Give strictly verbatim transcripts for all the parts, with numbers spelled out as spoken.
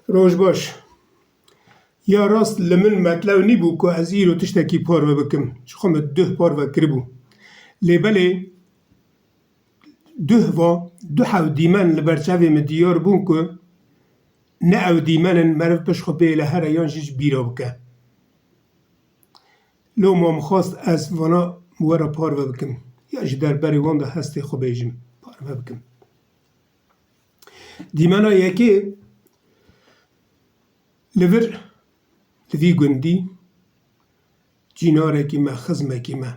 Roj baş. Ya rast li min metlew nîbû ku ez îro tiştekî parve bikim. Ji xwe min duh parve kiribû. Lê belê duh va, du hew dîmen li ber çavê min diyar bûn ku ne ew dîmen in meriv pişt xwe bêle here yan jî ji bîra bike. Loma min xwest ez vana we re parve bikim. Ya ji derberê wan de hestê xwe bêjim, parve bikim. Dîmena yekê li vir, li vî gundî cînarekî me, xizmekî me,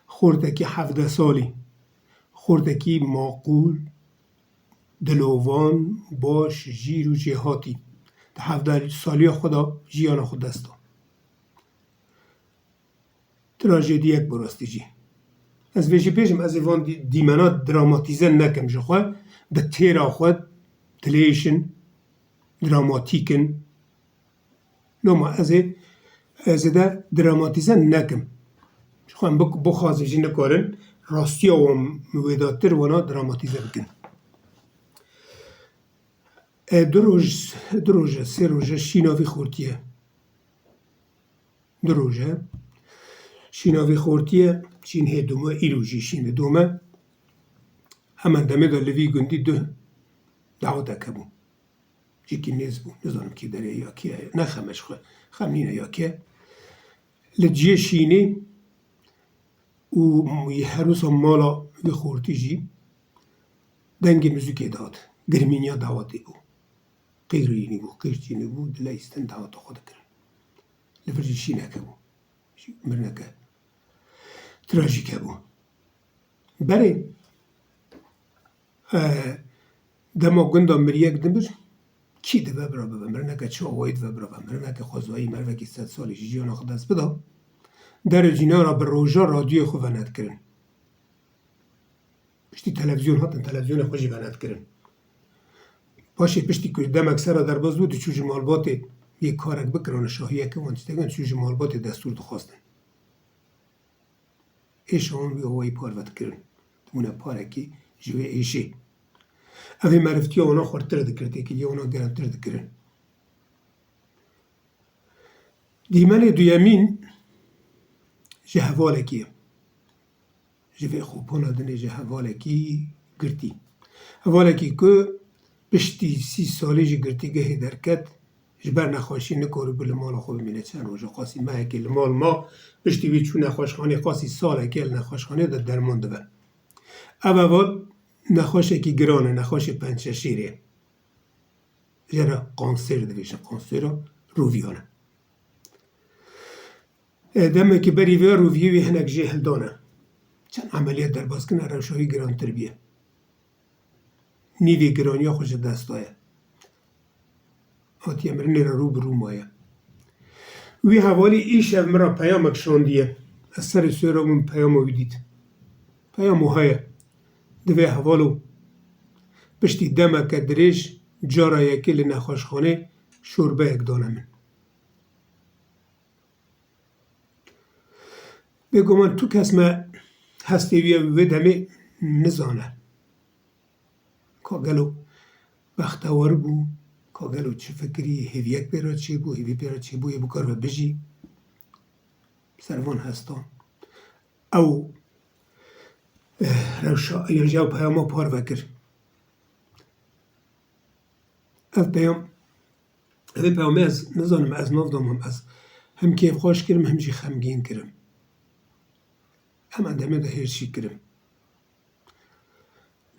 xortekî hevdeh salî, xortekî maqûl, dilovan, baş, jîr û jêhatî, di hevdeh saliya xwe de jiyana xwe dest da. Trajediyek bi rastî jî. Ez vê jî bêjim, ez ê van dî-, dîmena dramatîze nekim ji xwe, bi têra xwe dilêşin, dramatîk in. Loma ez ê, ez ê de dramatîze nekim. Ji xwe em bik-, bixwazin jî nikarin, rastiya wan wêdatir wana dramatîze bikin. E, du roj, du roj e, sê roj e, şîna vî xortî ye. Du roj e. Şîna vî xortî ye, şîn hê dome, îro jî şîn dome. Hemen demê de li vî gundî duh dawetek hebû. Cîkî nêz bû, nizanim kî derê ya kî ye, ne xem e ji xwe, xem nîne ya kî ye. Li ciyê şînê û her wisa mala vî xortî jî dengê muzîkê dihat. Girmîniya dawetê bû. Qîrînî bû, qîrçînî bû, dileyistin daweta xwe dikirin. Li vir jî şînek hebû. Jî mirneke trajîk hebû. Berê, e, dema gunda miriyek dimir, kî dibe bira bibe? Mirineke çi awayî dibe bira bibe? Mirineke xwezayî, merivekî sed salî ji jiyana xwe dest bida. Der û cînara bi roja radyoyê xwe venedikirin. Piştî televîzyon hatin, televîzyonê xwe jî venedikirin. Paşê piştî ku demek sera derbas bû, diçû ji malbatê yê karek bikirane, şahiyeke wan tiştekî, diçû ji malbatê destûr dixwastin. Êşa wan wî awayî parve dikirin. Dibûne parekî ji wê êşê. Ev ê merivtiya wana xurtir dikir, têkiliya wana germtir dikirin. Dîmenê duyemîn ji hevalekî ye. Ji vê xopana dinê ji hevalekî girtî. Hevalekî ku piştî sî salî ji girtîgehê derket, ji ber nexweşî nikaribû li mala xwe bimîne çend roja. Qasî mehekê li mal ma, piştî wî çû nexweşxanê, qasî salekê li nexweşxanê de derman dibe. Ev heval nexweşekî giran e, nexweşê pençeşêrê ye. Jê re kansêr dibêjin, kansêra roviyan e. E, demekî berî vê roviyê wî hinek jê hildane. Çend emeliyat derbas kirine, rewşa wî girantir bûye. Nîvê giraniya xwe ji dest daye. Hatiye mirinê re rû bi rû maye. Wî hevalî îşev min re peyamek şandiye. Ez serê sêra bûm, peyama wî dît. Peyama heye. Divê hevalo piştî demeke dirêj cara yekê li nexweşxanê şorbeyek dane min. Bêguman tu kes me hestê wî ye wê demê nizane. Ka gelo bextewar bû, ka gelo çi fikirî, hêviyek pê re çêbû, hêvî pê re çêbû, yê bikaribe bijî. Ser van hestan. Ew, eh, rewşa, yan jî ew peyama parve kir. Ev peyam, evê peyamê ez nizanim, ez nav damam, ez him kêfxweş kirim, him jî xemgîn kirim. Heman demê de hêrsî kirim.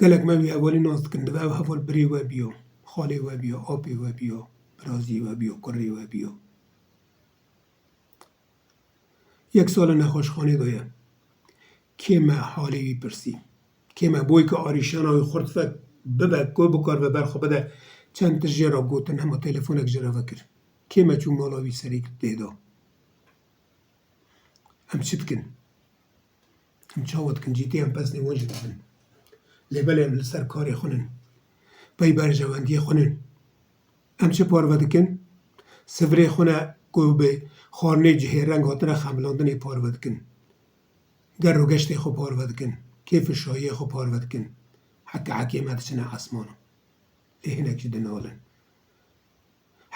Gelek me wî hevalî nas dikin, dibe ev heval birê we biyo, xalê we biyo, apê we biyo, biraziyê we biyo, kurê we biyo. Yek sal e nexweşxanê de ye. Kê me halê wî pirsî? Kê me boy ke arîşana wî xurt vek bibe ku bikaribe ber xwe bide, çend tişt jê re gotin, hema telefonek jê re vekir. Kê me çû mala wî serî lê da? Em çi dikin? Em çawa dikin? Cîtê em pesnê wan jî dibin. Lê belê em li ser karê xwe nin. Pey berjewendiyê xwe nin. Em çi parve dikin? Sivirê xwe ne ku bi xwarinê cihê reng hatine xemilandinê parve dikin. Ger û geştê xwe parve dikin. Kêf û şahiyê xwe parve dikin. Heke hekê me diçine esmana. Lê hinek jî dinalin.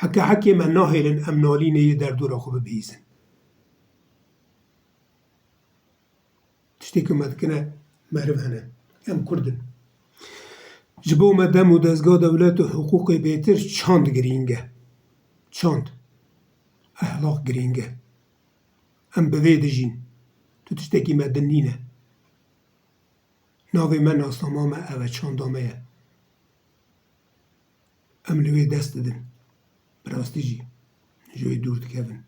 Heke hekê me nahêlin em nalînê yê derdora xwe bibihîzin. Tiştê ku me dikine meriv hene. Em Kurd in. Ji bo me dem û dezga dewlet û hiqûqê bêtir çand girîng e. Çand. Ehlaq girîng e. Em bi vê dijîn. Tu tiştekî me din nîne. Navê me, nasnama me ev e, çanda me ye. Em li wê dest didin. Bi rastî jî ji wê dûr dikevin.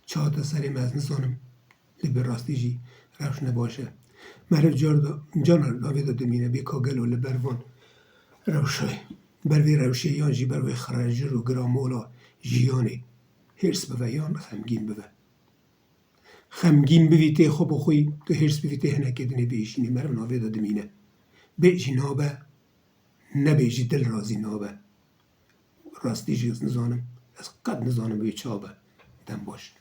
Çi hate serê me ez nizanim, lê bi rastî jî rewş ne baş e. Meriv car da, cana navê de dimîne, bê ka gelo li ber van rewşê, ber vê rewşê yan jî ber vê xirejir û giramola jiyanê hêrs bive yan xemgîn bive. Xemgîn bivî tê xwe bi xwe, tu hêrs bivî tê hinekê dinê bêjînê, meriv navê de dimîne. Bê jî nabe, nebê jî dil razî nabe. Rastî jî ez nizanim, ez qet nizanim wê çawa be. Dem baş.